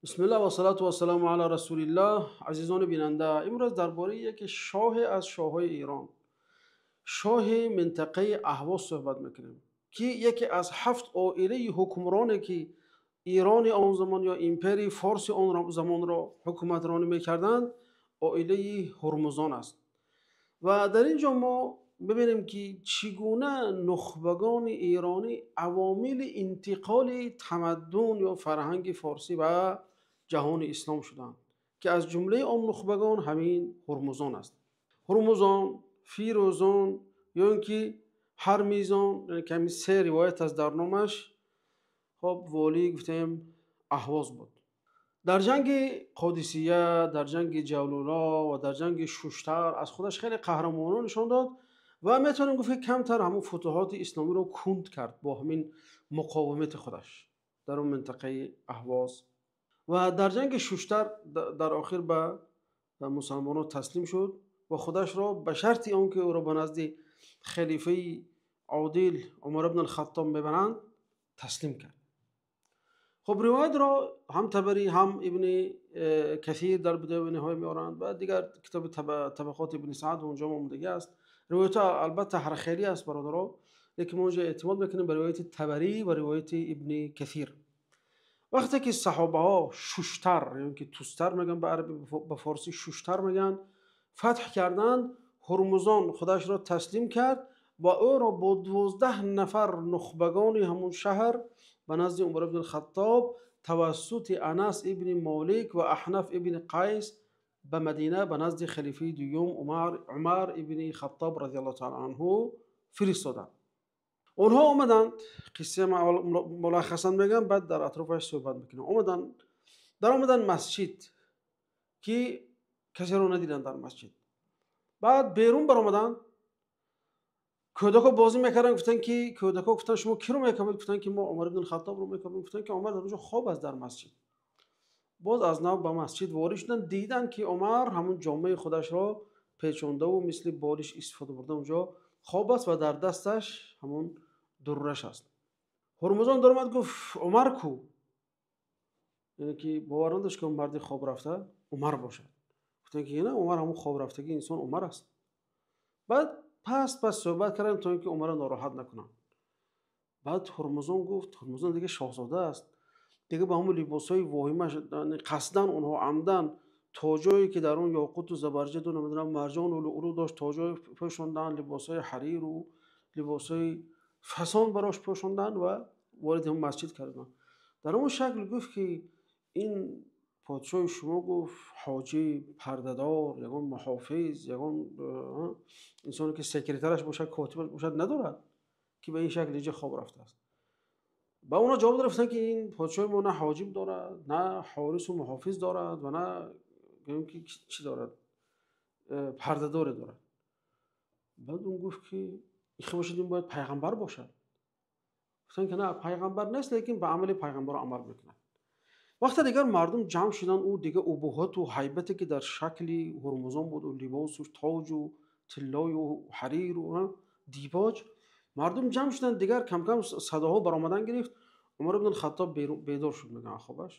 Бисмиллаҳ вассалату вассаламу ала расулиллаҳ. Азизони бинанда, имрӯз дар бораи яке шоҳе аз шоҳҳои Эрон, шоҳи минтақаи Аҳвоз суҳбат мекунем, ки яке аз 7 оилаи ҳукмроне, ки Ирони он замон ё империяи форси он замонро ҳукуматронӣ мекарданд, оилаи Ҳурмузон аст. Ва дар ин ҷо мо бибинем, ки чӣ гуна нухбагони эронӣ авомили интиқоли тамаддун ё фарҳанги форсӣ ба ҷаҳони ислом шуданд, ки аз ҷумлаи он нухбагон ҳамин Ҳурмузон аст. Ҳурмузон, Фирӯзон ё ин ки Ҳармизон, яъне ки ҳамин се ривоят аст дар номаш. Хоб, волӣ гуфтем Аҳвоз буд. Дар ҷанги Қодисия, дар ҷанги Ҷавлуло ва дар ҷанги Шуштар аз худаш хеле қаҳрамонон нишон дод ва метавонем гуфт, ки камтар ҳамон футуҳоти исломиро кунд кард бо ҳамин муқовимати худаш дар он минтақаи Аҳвоз. Ва дар ҷанги Шуштар дар охир ба мусалмонон таслим шуд ва худашро ба шарти он ки ӯро ба назди халифаи одил Умар ибн ал-Хаттоб мебаранд таслим кард. Хуб, ривоятро ҳам Табарӣ, ҳам Ибни Касир дар Бидоя ва Ниҳоя меоранд ва дигар китоби Табақоти Ибни Саъд онҷо ҳам омадагӣ аст. Ривоятҳо албатта ҳархелӣ аст, бародаро, лекин мо онҷо эътимод мекунем ба ривояти Табарӣ ва ривояти Ибни Касир. Вақте ки саҳобаҳо Шуштар ё ки Тустар мегӯянд ба арабӣ, ба форсӣ Шуштар мегӯянд, фатҳ карданд, Ҳурмузон худашро таслим кард ва ӯро бо 12 нафар нухбагони ҳамон шаҳр ба назди Умар ибн ал-Хаттоб тавассути Анас ибни Молик ва Аҳнаф ибни Қайс ба Мадина ба назди халифаи дуюм Умар ибни Хаттоб разияллоҳу таъала анҳу фиристоданд. Онҳо омаданд, қиссаи ман аввал мулаххасан мегӯям, баъд дар атрофаш суҳбат мекунем. Омаданд, дар омаданд масҷид, ки касеро надиданд дар масҷид. Баъд берун баромаданд, кӯдакҳо бозӣ мекарданд, гуфтанд ки кӯдакҳо гуфтанд шумо киро мекобед? Гуфтанд ки мо Умар ибн ал-Хаттобро мекобем. Гуфтанд ки Умар дар онҷо хоб аст дар масҷид. Боз аз нав ба масҷид ворид шуданд, диданд ки Умар ҳамон ҷомаи худашро печондаву мисли болиш истифода бурда онҷо хоб аст ва дар дасташ ҳамон дурраш аст. Ҳурмузон даромад, гуфт Умар ку? Яъне ки бовар надошт, ки он марди хоб рафта Умар бошад. Гуфтанд ки на, Умар ҳамон хоб рафтагии инсон Умар аст. Баъд пас пас суҳбат карданд, то ин ки Умарро нороҳат накунанд. Баъд Ҳурмузон гуфт, Ҳурмузон дига шоҳзода аст, дига ба ҳамон либосҳои воҳимаш қасдан онҳо амдан тоҷое ки дар он ёқуту забарҷаду намедонам марҷону луълу дошт, тоҷое пӯшонданд, либосҳои ҳариру либосҳои фасон барош пӯшонданд ва ворид ҳамон масҷид карданд. Дар он шакл гуфт ки ин подшоҳи шумо, гуфт, ҳоҷӣ, пардадор, ягон муҳофиз, ягон инсоне ки секретараш бошад, котибаш бошад надорад, ки ба ин шакл инҷа хоб рафтааст. Ба онҳо ҷавоб доданд, гуфтанд ки ин подшоҳи мо на ҳоҷиб дорад, на ҳорису муҳофиз дорад ва на гӯем ки чӣ дорад, пардадоре дорад. Баъд он гуфт ки ин хел бошад, ин бояд пайғамбар бошад. Гуфтанд ки на, пайғамбар нест, лекин ба амали пайғамбаро амал мекунад. Вақте дигар мардум ҷамъ шуданд, ӯ дигар убуҳату ҳайбате ки дар шакли Ҳурмузон буд, ӯ либосу тоҷу тиллою ҳариру дибоҷ, мардум ҷамъ шуданд, дигар камкам садоҳо баромадан гирифт. Умар ибн ал-Хаттоб бедор шуд, мегӯянд, аз хобаш.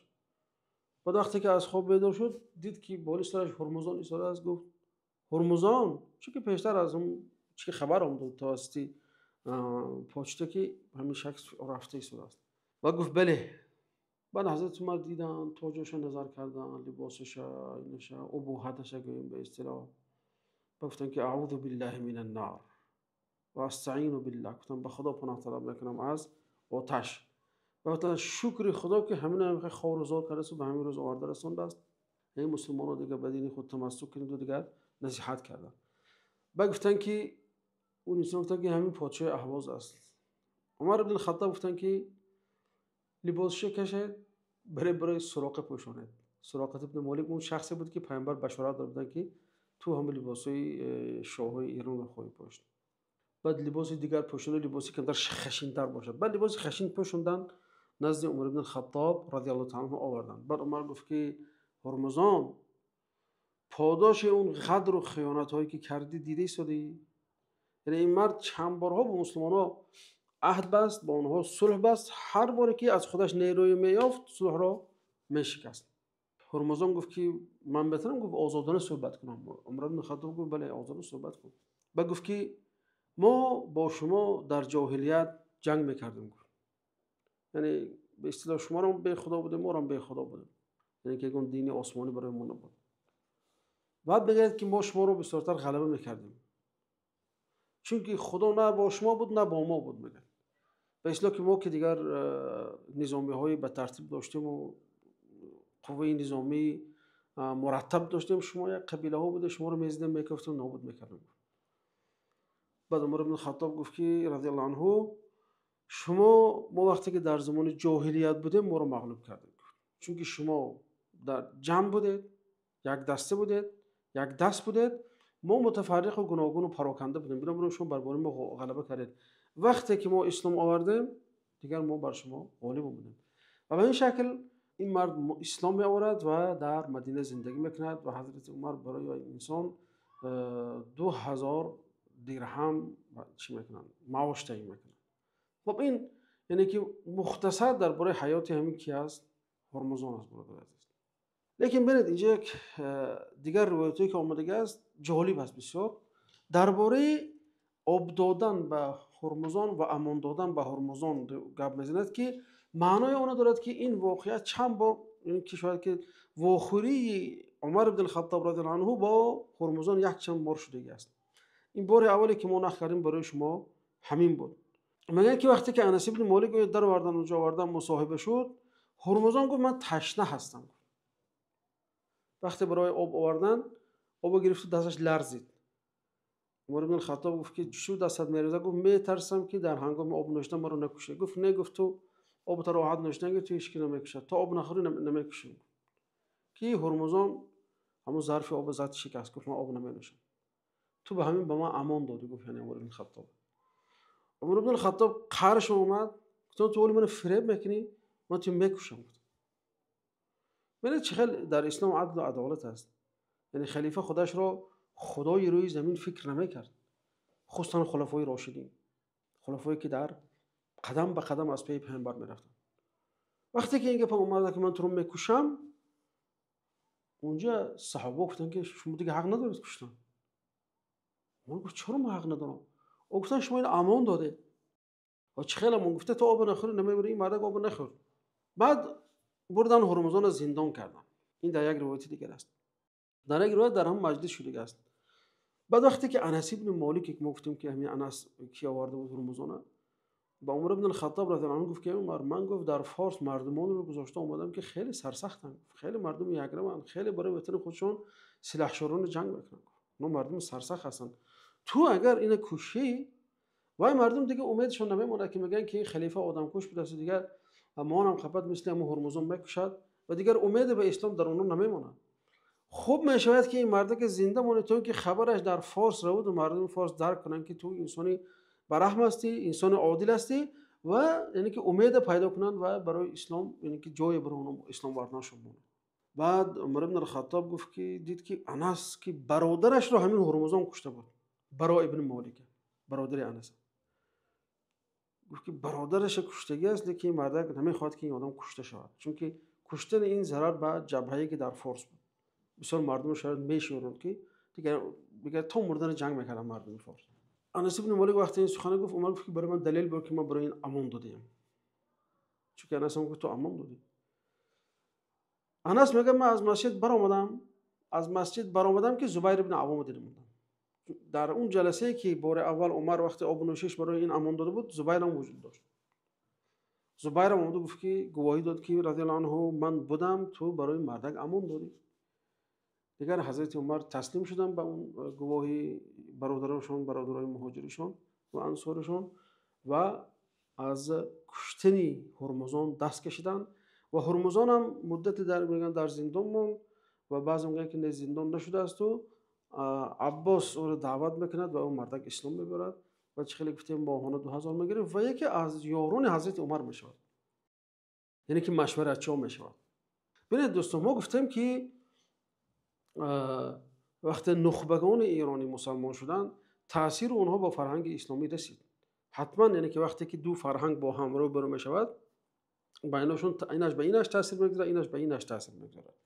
Баъд вақте ки аз хоб бедор шуд, дид ки болои сараш Ҳурмузон истодааст, гуфт Ҳурмузон, чунки пештар аз он чӣ хабар омад буд тавассути почта, ки ҳамин шахс рафта истодааст. Баъд гуфт бале. Баъд ҳазрати Умар диданд, тоҷоша назар карданд, либосаша, инаша, убуҳаташа гӯем ба истилоҳ. Баъд гуфтанд ки аъузу биллаҳи минан нар ва астаину биллаҳ. Гуфтанд ба Худо паноҳ талаб мекунам аз оташ. Ва гуфтанд шукри Худо ки ҳамин ҳам хору зор кардааст ва ба ҳамин рӯз оварда расондааст. Эй мусулмонон, дигар ба дини худ тамассук кунед ва дигар насиҳат карданд. Баъд гуфтанд ки он инсон гуфтанд ки ҳамин подшоҳи Аҳвоз аст. Умар ибн ал-Хаттоб гуфтанд ки либосашо кашед, барои Суроқа пӯшонед. Суроқат ибн Молик он шахсе буд, ки пайғамбар башорат дода буданд, ки ту ҳамон либосҳои шоҳҳои Эронро хоҳӣ пӯшт. Баъд либоси дигар пӯшонед, либоси камтар хашинтар бошад. Баъд либоси хашин пӯшонданд, назди Умар ибн ал-Хаттоб разияллоҳу таъала анҳу оварданд. Баъд Умар гуфт ки Ҳурмузон, подоши он ғадру хиёнатҳое ки кардӣ дида истодӣ? Яъне ин мард чанд борҳо бо мусулмонҳо аҳд баст, бо онҳо сулҳ баст, ҳар боре ки аз худаш нерӯе меёфт сулҳро Мешикаст. Ҳурмузон гуфт, ки ман метавонам, гуфт, озодона суҳбат кунам? Умар ибн Хаттоб гуфт: бале, озодона суҳбат кун. Ба гуфт, ки мо бо шумо дар ҷоҳилият ҷанг мекардем, гуфт, яъне ба истилоҳ шуморо бехудо будем, моро бехудо будем, яъне ки ягон дини осмонӣ барои мо набуд. Баъд мегӯяд, ки мо шуморо бисёртар ғалаба мекардем, чунки Худо на бо шумо буд, на бо мо буд. Мегӯяд, ба истилоҳ, ки мо ки дигар низомиҳои ба тартиб доштему қувваи низомии мураттаб доштем, шумо як қабилаҳо буде, шуморо мезидем, мекуфтем, нобуд мекардем. Баъд Умар ибн Хаттоб гуфт, ки разияллоҳу анҳу, шумо мо вақте ки дар замони ҷоҳилият будем, моро мағлуб кардед, чунки шумо дар ҷамъ будед, як даста будед, як даст будед, мо мутафарриқу гуногуну пароканда будем, бинобар ин шумо бар бори мо ғалаба кардед. Вақте ки мо ислом овардем, дигар мо бар шумо ғолиб будем. Ва ба ин шакл ин мард ислом меоварад ва дар Мадина зиндагӣ мекунад ва ҳазрати Умар барои инсон 2000 дирҳам чӣ мекунанд, маош таъин мекунанд. Хоб, ин яъне ки мухтасар дар бораи ҳаёти ҳамин ки аст, Ҳурмузон аст, бародари азиз. Лекин бинед, инҷа як дигар ривоятое ки омадагӣ аст, ҷолиб аст бисёр, дар бораи об додан ба Ҳурмузон ва амон додан ба Ҳурмузон гап мезанад, ки маънои оно дорад, ки ин воқеа чанд бор, ки шояд ки вохӯрии Умар ибн Хаттоб разияллоҳу анҳу бо Ҳурмузон якчанд бор шудагӣ аст. Ин бори аввале ки мо нақл кардем барои шумо, ҳамин буд. Мегӯянд, ки вақте ки Анас ибни Молик даровардан, онҷо овардан, мусоҳиба шуд, Ҳурмузон гуфт: ман ташна ҳастам. Вақте барои об овардан, обо гирифту дасташ ларзид. Умар ибн Хаттоб гуфт, ки чӣ дастат мерезад? Гуфт: метарсам, ки дар ҳангоми об нӯшидан маро накушед. Гуфт: не, гуфт, ту обро роҳат нӯшидан, ту ҳеч ки намекушад, то об нахӯрӣ намекушем. Ки Ҳурмузон ҳамон зарфи обо зад, шикаст, гуфт: ман об наменӯшам. Ту ба ҳамин ба ман амон додӣ, гуфт. Яъне Умар ибн Хаттоб, Умар ибн Хаттоб қаҳраш омад, гуфт: ту оли маро фиреб мекунӣ, ман ту мекушам. Гуфт. Бинед, чӣ хел дар ислом адлу адолат аст. Яъне халифа худашро худои рӯи замин фикр намекард, хусусан хулафои рошидин, хулафое ки дар қадам ба қадам аз паи паёмбар мерафтанд. Вақте ки ин гапа омада, ки ман туро мекушам, унҷа саҳоба гуфтанд, ки шумо дига ҳақ надоред куштан. Умар гуфт: чаро ман ҳақ надорам? О, гуфтанд, шумо ин амон додед. Чӣ хел амон? Гуфта: то обо нахӯри, намемирӣ. Ин мардак обо нахӯрд. Баъд бурдан, Ҳурмузонро зиндон карданд. Ин дар як ривояти дигар аст. Дар як ривоят дар ҳамон маҷлис шудага аст. Баъд вақте ки Анас ибни Молик, ки мо гуфтем, ки ҳамин Анас ки оварда буд Ҳурмузона, ба Умар ибн Хаттоб разияллоҳу анҳу гуфт, ки Умар, ман, гуфт, дар Форс мардумонро гузошта омадам, ки хеле сарсахтанд, хеле мардуми якраванд, хеле барои ватани худшон силоҳшорона ҷанг мекунанд, онҳо мардуми сарсахт ҳастанд. Ту агар ина кушӣ, вай мардум дига умедшон намемонад, ки мегӯянд, ки халифа одамкуш будааст, дигар монам қабат мисли ҳамон Ҳурмузон мекушад ва дигар умеде ба ислом дар онҳо намемонад. Хуб мешавад, ки ин мардаке зинда монад, то ин ки хабараш дар Форс равуду мардуми Форс дарк кунанд, ки ту инсони бараҳм ҳастӣ, инсони одил ҳастӣ ва яъне ки умеде пайдо кунанд ва барои ислом, яъне ки ҷое барои онҳо ислом варданашон монад. Баъд Умар ибн Хаттоб гуфт, ки дид, ки Анас, ки бародарашро ҳамин Ҳурмузон кушта буд, Баро ибни Молика, бародари Анас, гуфт, ки бародараша куштагӣ аст, лекин ин мардак намехоҳад, ки ин одам кушта шавад, чунки куштани ин зарар ба ҷабҳае, ки дар Форс буд, бисёр мардумро шояд мешӯронд, ки дигар то мурдани ҷанг мекарданд мардуми Форс. Анас ибни Молик вақте ин сухана гуфт, Умар гуфт, ки барои ман далел буд, ки ман барои ин амон додаям, чунки Анас ҳам гуфт: ту амон додӣ. Анас мегӯяд: ман аз масҷид баромадам, аз масҷид баромадам, ки Зубайр ибни Аввомро дида мондам. Дар он ҷаласае, ки бори аввал Умар вақте обнӯшиш барои ин амон дода буд, Зубайрам вуҷуд дошт. Зубайрам омада гуфт, ки гувоҳӣ дод, ки разияллоҳу анҳу, ман будам, ту барои мардак амон додӣ. Дигар ҳазрати Умар таслим шуданд ба он гувоҳи бародарошон, бародарои муҳоҷиришон ва ансоришон, ва аз куштани Ҳурмузон даст кашиданд. Ва Ҳурмузонам муддате дар, мегӯянд, дар зиндон монд ва баъзе мегӯянд, ки не, зиндон нашудааст, Аббос ӯро даъват мекунад ва ӯ мардак ислом мебарад ва чӣ хеле гуфтем, моҳона 2000 мегирад ва яке аз ёрони ҳазрати Умар мешавад, яъне ки машваратчиҳо мешавад. Бинед, дӯстон, мо гуфтем, ки вақте нухбагони эронӣ мусалмон шуданд, таъсири онҳо ба фарҳанги исломӣ расид ҳатман. Яъне ки вақте ки ду фарҳанг бо ҳам рӯбарӯ мешавад. Байнашон инаш ба инаш таъсир мегузорад, инаш ба инаш таъсир мегузорад.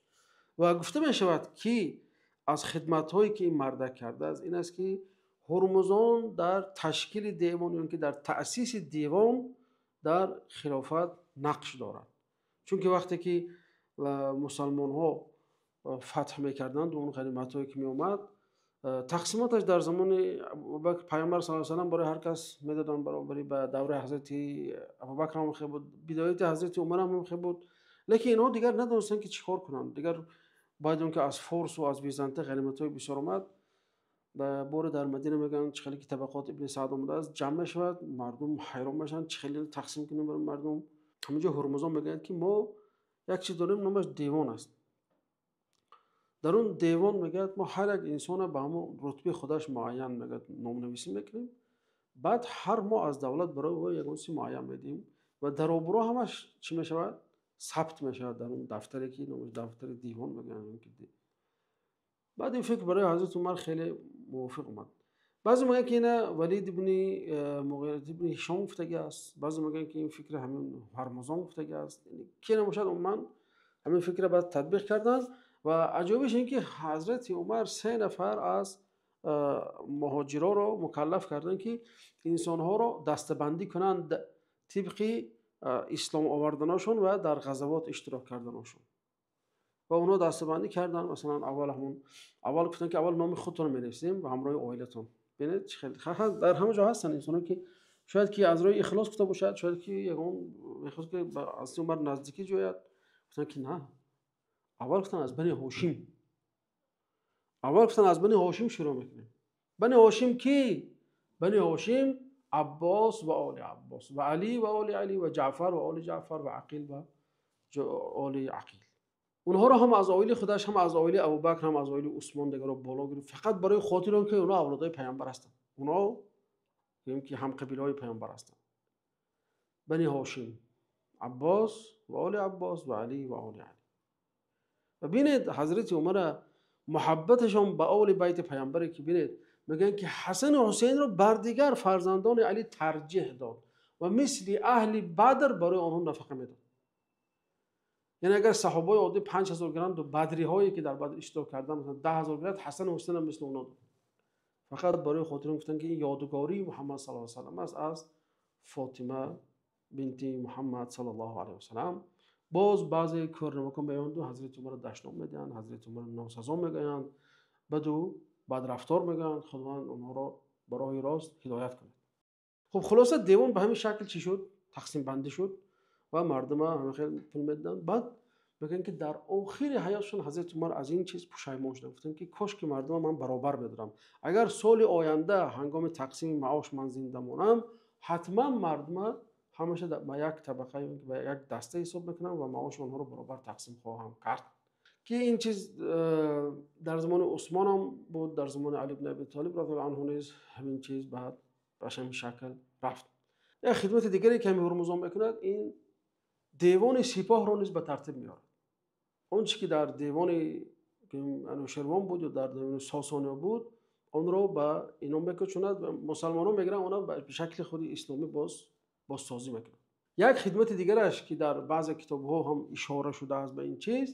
Ва гуфта мешавад, ки аз хидматҳое ки ин мардак кардааст ин аст, ки Ҳурмузон дар ташкили девон ё ки дар таъсиси девон дар хилофат нақш дорад. Чунки вақте ки мусалмонҳо фатҳ мекарданд, он ғаниматҳое ки меомад, тақсимоташ дар замони Абубакр, Пайғамбар саллаллоҳу алайҳи васаллам барои ҳар кас медоданд баробарӣ. Ба давраи ҳазрати Абубакр ҳам хел буд, бидояти ҳазрати Умар ҳам хел буд. Лекин инҳо дигар надонистанд, ки чӣ кор кунанд. Дигар баъд он ки аз Форс ва аз Византа ғаниматҳои бисёр омад, боре дар Мадина мегӯянд, чӣ хеле ки Табақот ибни Саъд омадааст, ҷамъ мешавад, мардум ҳайрон мешаванд, чӣ хеле тақсим кунем барои мардум. Ҳаминҷо Ҳурмузон мегӯяд, ки мо як чиз дорем, номаш девон аст. Дар он девон мегӯяд, мо ҳар як инсонро ба ҳамон рутбаи худаш муайян мегӯяд номнависӣ мекунем, баъд ҳар моҳ аз давлат барои ӯ ягон чизи муайян медиҳем ва даробуро ҳамаш чӣ мешавад? Сабт мешавад дар он дафтаре, ки номаш дафтари девон мегӯянд. Баъд ин фикр барои ҳазрати Умар хеле мувофиқ омад. Баъзе мегӯянд, ки ина Валид ибни Муғира ибни Ҳишом гуфтагӣ аст, баъзе мегӯянд, ки ин фикр ҳамин Ҳурмузон гуфтагӣ аст. Ки набошад, умуман ҳамин фикрро баъд татбиқ карданд. Ва аҷоибиш ин ки ҳазрати Умар 3 нафар аз муҳоҷироро мукаллаф карданд, ки инсонҳоро дастабандӣ кунанд тибқи ислом оварданашон ва дар ғазавот иштирок карданашон. Ва онҳо дастабандӣ карданд. Масалан, аввал гуфтанд, ки аввал номи худтонро менависем ва ҳамроҳи оилатон. Бинед, чӣ хеле дар ҳама ҷо ҳастанд инсоне, ки шояд ки аз рӯи ихлос гуфта бошад, шояд ки ягон мехост, ки ба ҳазрати Умар наздикӣ ҷояд. Гуфтанд, ки на, аввал гуфтанд аз Бани Ҳошим, аввал гуфтанд аз Бани Ҳошим шурӯъ мекунем. Бани Ҳошим ки? Бани Ҳошим Аббос ва оли Аббос ва Али ва оли Али ва Ҷаъфар ва оли Ҷаъфар ва Ақил ва оли Ақил. Онҳоро ҳам аз оили худаш, ҳам аз оили Абубакр, ҳам аз оили Усмон дигарро боло гирифт, фақат барои хотири он ки онҳо авлодои пайғамбар ҳастанд, онҳо гӯем ки ҳамқабилаҳои пайғамбар ҳастанд. Бани Ҳошим Аббос ва оли Аббос ва Али ва оли Али. Ва бинед, ҳазрати Умара муҳаббаташон ба оли байти пайғамбаре, ки бинед, мегӯянд, ки Ҳасану Ҳусейнро бар дигар фарзандони Али тарҷиҳ дод ва мисли аҳли Бадр барои онҳо нафақа медод. Яъне агар саҳобаи оддӣ 5000 гиранд ва бадриҳое, ки дар Бадр иштирок карданд, масалан 10000 гиранд, Ҳасану Ҳусейн ҳам мисли онҳо дод. Фақат барои хотир он гуфтанд, ки ин ёдгории Муҳаммад саллаллоҳу алайҳи васаллам аст аз Фотима бинти Муҳаммад саллаллоҳу алайҳи васаллам. Боз баъзе кӯрнамакон меоянд, ҳазрати Умарро дашном медиҳанд, ҳазрати Умарро носазо мегӯянд, баду бадрафтор мегӯянд. Худованд онҳоро ба роҳи рост ҳидоят кунад. Хулоса девон ба ҳамин шакл чӣ шуд? Тақсимбандӣ шуд ва мардума ҳамин хел пул медоданд. Баъд мегӯянд, ки дар охири ҳаётшон ҳазрати Умар аз ин чиз пушаймон шуданд. Гуфтанд, ки кош ки мардума ман баробар медодам. Агар соли оянда ҳангоми тақсими маош ман зинда монам, ҳатман мардума ҳамаша ба як табақа ё ба як даста ҳисоб мекунам ва маоши онҳоро баробар тақсим хоҳам кард. Ки ин чиз дар замони Усмон ҳам буд, дар замони Али ибни Аби Толиб радиаллоҳу анҳу низ ҳамин чиз баъд ба ҳамин шакл рафт. Як хидмати дигаре, ки ҳамин Ҳурмузон мекунад, ин девони сипоҳро низ ба тартиб меорад. Он чӣ ки дар девони Анушервон буд ё дар девони Сосониё буд, онро ба ино мекӯчонад ва мусалмонон мегиранд, онро ба шакли худи исломӣ бозсозӣ мекунанд. Як хидмати дигараш, ки дар баъзе китобҳо ҳам ишора шудааст ба ин чиз,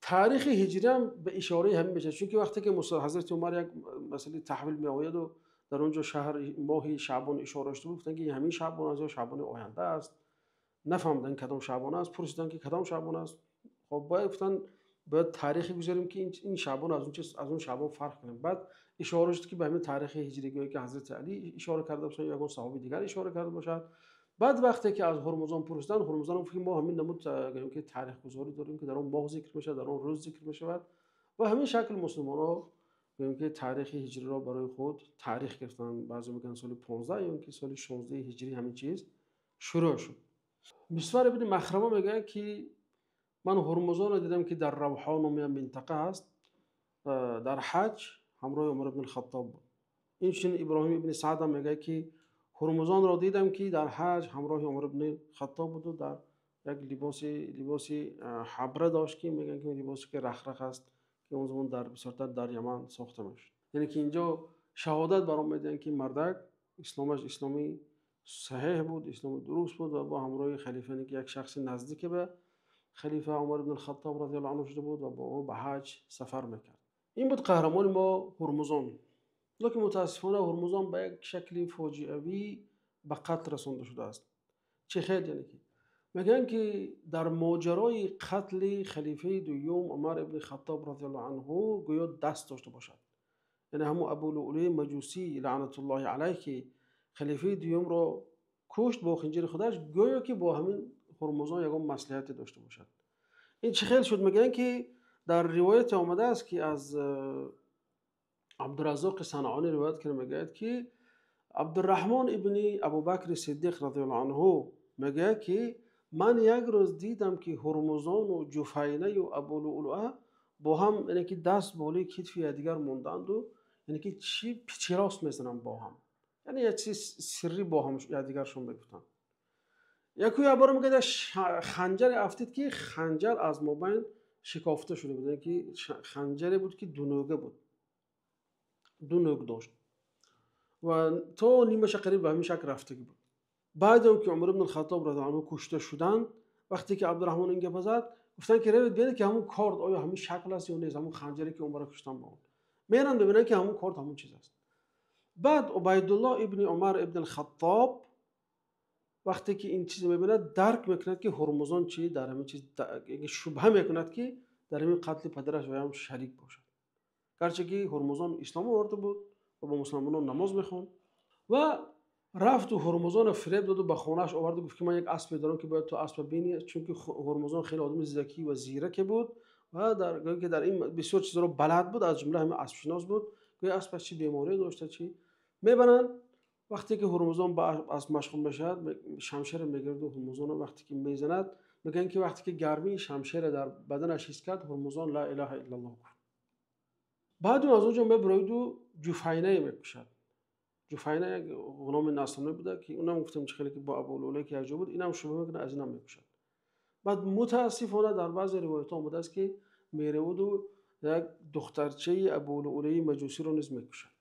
таърихи ҳиҷрӣ ҳам ба ишораи ҳамин мешавад. Чунки вақте ки ҳазрати Умар як масъалаи таҳвил меояд ва дар он ҷо шаҳр моҳи шаъбон ишора шуда буд, гуфтанд, ки ҳамин шаъбон аст ё шаъбони оянда аст. Нафаҳмиданд кадом шаъбон аст, пурсиданд, ки кадом шаъбон аст. Бояд гуфтанд, бояд таърихе гузарем, ки ин шаъбон аз он шаъбон фарқ кунем. Баъд ишора шуд, ки ба ҳамин таърихи ҳиҷрӣ, гӯё ки ҳазрати Али ишора карда бошад ё ягон саҳоби дигар ишора карда бошад. Баъд вақте ки аз Ҳурмузон пурсиданд, Ҳурмузон гуфт, ки мо ҳамин намуд, гӯем ки таърихгузорӣ дорем, ки дар он моҳ зикр мешавад, дар он рӯз зикр мешавад. Ва ҳамин шакл мусулмонҳо гӯем ки таърихи ҳиҷриро барои худ таърих гирифтанд. Баъзе мегӯянд соли 15 ё ки соли 16 ҳиҷрӣ ҳамин чиз шурӯъ шуд. Мисвар ибни Махрама мегӯяд, ки ман Ҳурмузонро дидам, ки дар Равҳо номи як минтақа аст, дар ҳаҷ ҳамроҳи Умар ибни Хаттоб буд. Инчунин Иброҳим ибни Саъд ҳам мегӯяд, ки Ҳурмузонро дидам, ки дар ҳаҷ ҳамроҳи Умар ибни Хаттоб буд ва дар як либоси ҳабра дошт, ки мегӯянд, ки либосе ки рахрах аст, ки он замон бисёртар дар Яман сохта мешуд. Яъне ки инҷо шаҳодат баром медиҳанд, ки мардак исломаш исломи саҳеҳ буд, исломи дуруст буд ва бо ҳамроҳи халифа, ки як шахси наздик ба халифа Умар ибн Хаттоб разияллоҳу анҳу шуда буд ва бо ӯ ба ҳаҷ сафар мекард. Ин буд қаҳрамони мо Ҳурмузон. Лекин мутаассифона Ҳурмузон ба як шакли фоҷиавӣ ба қатл расонда шудааст. Чӣ хел? Яъне ки мегӯянд, ки дар моҷарои қатли халифаи дуюм Умар ибни Хаттоб разияллоҳу анҳу гӯё даст дошта бошад. Яъне ҳамун Абу Луълуи Маҷусӣ лаънатуллоҳи алайҳ, ки халифаи дуюмро кушт бо хинҷири худаш, гӯё ки бо ҳамин Ҳурмузон ягон маслиҳате дошта бошад. Ин чӣ хел шуд? Мегӯянд, ки дар ривояте омадааст, ки аз Абдураззоқи Санъонӣ ривоят карда, мегӯяд, ки Абдурраҳмон ибни Абубакри Сиддиқ разияллоҳу анҳу мегӯяд, ки ман як рӯз дидам, ки Ҳурмузону Ҷуфайнаю Абу Луълуа бо ҳам, яъне ки даст болои китфи якдигар мондаанду, яъне ки чӣ пичирост мезананд бо ҳам, яъне як чиз сиррӣ бо ҳам якдигаршон мегуфтанд. Яку як бора, мегӯяд, як ханҷаре афтид, ки ханҷар аз мобайн шикофта шуда буд, яъне ки ханҷаре буд, ки дунӯга буд, ду нӯг дошт ва то нимаша қариб ба ҳамин шакл рафтагӣ буд. Баъде он ки Умар ибн Хаттоб разияллоҳу анҳу кушта шуданд, вақте ки Абдураҳмон ин гапа зад, гуфтанд, ки равед бинед, ки ҳамун корд оё ҳамин шакл аст ё нест, ҳамун ханҷаре, ки Умарро куштанд бо он. Меранд, бибинанд, ки ҳамун корд ҳамун чиз аст. Баъд Убайдуллоҳ ибни Умар ибн Хаттоб вақте ки ин чизро мебинад, дарк мекунад, ки Ҳурмузон чи дар ҳамин чиз шубҳа мекунад, ки дар ҳамин қатли падараш ваям шарик бошад. Гарче ки Ҳурмузон ислом оварда буд ва бо мусулмонон намоз мехонд. Ва рафту Ҳурмузонро фиреб доду, ба хонааш оварду, гуфт, ки ман як аспе дорам, ки бояд ту аспа бинӣ, чунки Ҳурмузон хеле одами закӣ ва зираке буд ва гӯё ки дар ин бисёр чизҳоро балад буд, аз ҷумла ҳамин аспшинос буд. Гӯё аспаш чӣ беморӣ дошта, чӣ мебаранд. Вақте ки Ҳурмузон ба асп машғул мешавад, шамшера мегирду Ҳурмузонро вақте ки мезанад, мегӯянд, ки вақте ки гармии шамшера дар баданаш ҳис кард, Ҳурмузон «Ла илаҳа иллаллоҳ» гуфт. Баъду аз он ҷо мебароиду Ҷуфайнае мекушад. Ҷуфайна як ғуломи насронӣ буда, ки унам гуфтам, чӣ хеле ки бо Абулуле ки якҷо буд, инам шубҳа мекунад, аз инам мекушад. Баъд мутаассифона дар баъзе ривоятҳо омадааст, ки меравуду як духтарчаи Абулулеи Маҷусиро низ мекушад.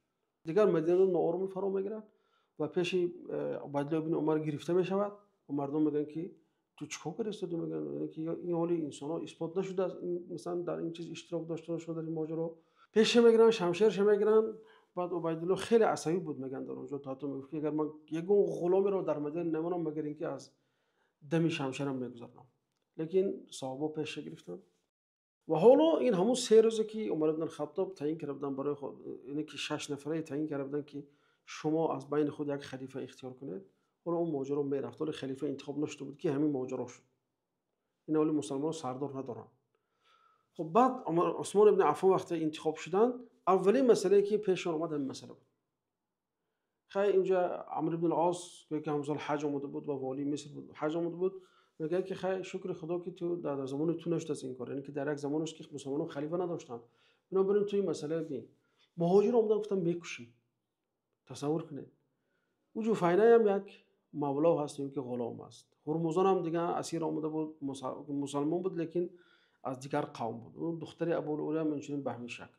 Дигар Мадинаро ноором фаро мегирад ва пеши Убайдулло ибни Умар гирифта мешавад ва мардум мегӯянд, ки ту чӣ кор кардасту? Мегӯянд, яъне ки ин ҳоли инсонҳо исбот нашудааст, масалан, дар ин чиз иштирок доштанашон дар ин моҷаро. Пеша мегиранд, шамшерша мегиранд. Баъд Убайдулло хеле асабӣ буд, мегӯянд, дар онҷо то ҳатто мегуфт, ки агар ман ягон ғуломеро дар Мадина намонам, магар ин ки аз дами шамшерам мегузаронам. Лекин саҳобаҳо пеша гирифтанд. Ва ҳоло ин ҳамун 3 рӯзе, ки Умар ибн Хаттоб таъин карда буданд барои, яъне ки шаш нафарае таъин карда буданд, ки шумо аз байни худ як халифа ихтиёр кунед, ҳоло он моҷаро мерафт. Ҳоло халифа интихоб нашуда буд, ки ҳамин моҷаро шуд. Ин ҳоли мусалмонон сардор надоранд. Хуб, баъд Усмон ибни Аффон вақте интихоб шуданд, аввалин масъалае, ки пешшон омад, ҳамин масъала буд. Хай, инҷа Амр ибн Ос, гӯё ки ҳамзол ҳаҷ омада буд ва волии Миср буд, ҳаҷ омада буд, мегӯяд, ки хай, шукри Худо, ки ту дар замони ту нашудааст ин кор, яъне ки дар як замонаш, ки мусалмонон халифа надоштанд, бинобар ин ту ин масъаларо бин. Муҳоҷир омадан, гуфтанд, мекушем. Тасаввур кунед, ӯ Ҷуфайнаям як мавло ҳаст ё ки ғулом аст, Ҳурмузонам дигар асир омада буд, мусалмон буд, лекин аз дигар қавм буд, духтари Абулулям инчунин ба ҳамин шакл.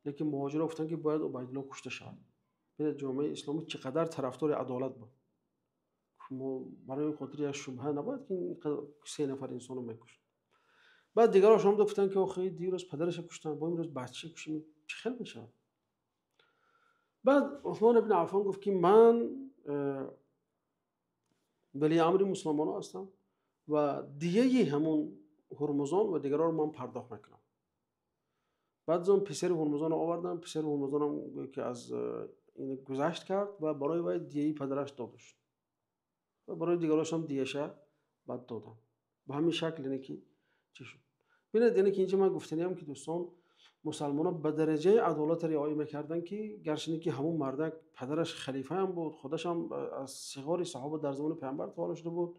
Лекин муҳоҷиро гуфтанд, ки бояд Убайдулло кушта шавад. Бинед, ҷомеаи исломӣ чӣ қадар тарафдори адолат буд. Мо барои хотири як шубҳа набояд, ки се нафар инсонро мекушт. Баъд дигарош омада гуфтанд, ки охи, дирӯз падараша куштанд, бо имрӯз бача кушем, чӣ хел мешавад? Баъд Усмон ибни Аффон гуфт, ки ман валии амри мусулмонон ҳастам ва дияи ҳамун Ҳурмузон ва дигаронро ман пардохт мекунам. Баъд аз он писари Ҳурмузонро овардам. Писари Ҳурмузонам гӯё ки аз ин гузашт кард ва барои вай дияи падараш дода шуд ва барои дигарошам дияша баъд додам. Ба ҳамин шакл, яъне ки чӣ шуд? Бинед, яъне ки инҷа ман гуфтаниям, ки дӯстон, мусалмонон ба дараҷаи адолатро риоя мекарданд, ки гарчанде ки ҳамун мардак падараш халифаам буд, худашам аз сиғори саҳоба дар замони паёмбар таваллуд шуда буд,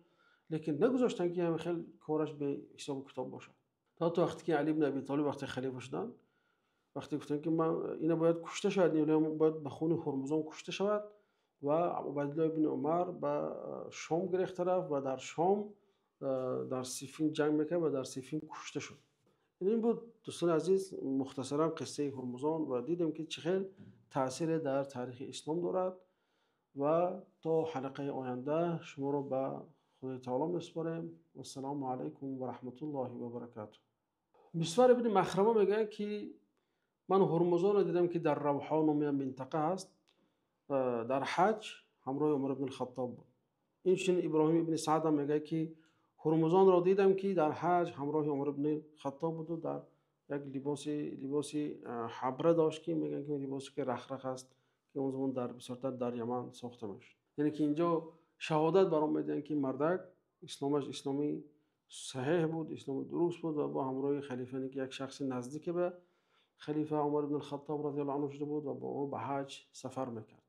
лекин нагузоштанд, ки ҳамин хел кораш беҳисобу китоб бошад. То вақте ки Али ибн Аби Толиб вақте халифа шуданд, вақте гуфтанд, ки ман ина бояд кушта шавад, бояд ба хуни Ҳурмузон кушта шавад, ва Убайдулло ибни Умар ба Шом гирехта рафт ва дар Шом дар Сифин ҷанг мекард ва дар Сифин кушта шуд. Ин буд, дӯстони азиз, мухтасаран қиссаи Ҳурмузон ва дидем, ки чӣ хел таъсире дар таърихи ислом дорад. Ва то ҳалқаи оянда шуморо ба Худои таоло месупорем. Вассалому алайкум ва раҳматуллоҳи ва баракатуҳ. Мисвар ибни Махрама мегӯяд, ки ман Ҳурмузонро дидам, ки дар Равҳо номи як минтақа ҳаст, дар ҳаҷ ҳамроҳи Умар ибни Хаттоб буд. Инчунин Иброҳим ибни Саъд ҳам мегӯяд, ки Ҳурмузонро дидам, ки дар ҳаҷ ҳамроҳи Умар ибни Хаттоб буд ва дар як либоси ҳабра дошт, ки мегӯянд, ки либосе ки рахрах аст, ки он замон дар бисёртар дар Яман сохта мешуд. Яъне ки инҷо шаҳодат баром медиҳанд, ки мардак исломаш исломи саҳеҳ буд, исломи дуруст буд ва бо ҳамроҳи халифа, ки як шахси наздик ба халифа Умар ибни Хаттоб радиаллоҳу анҳу шуда буд ва бо ӯ ба ҳаҷ сафар мекард.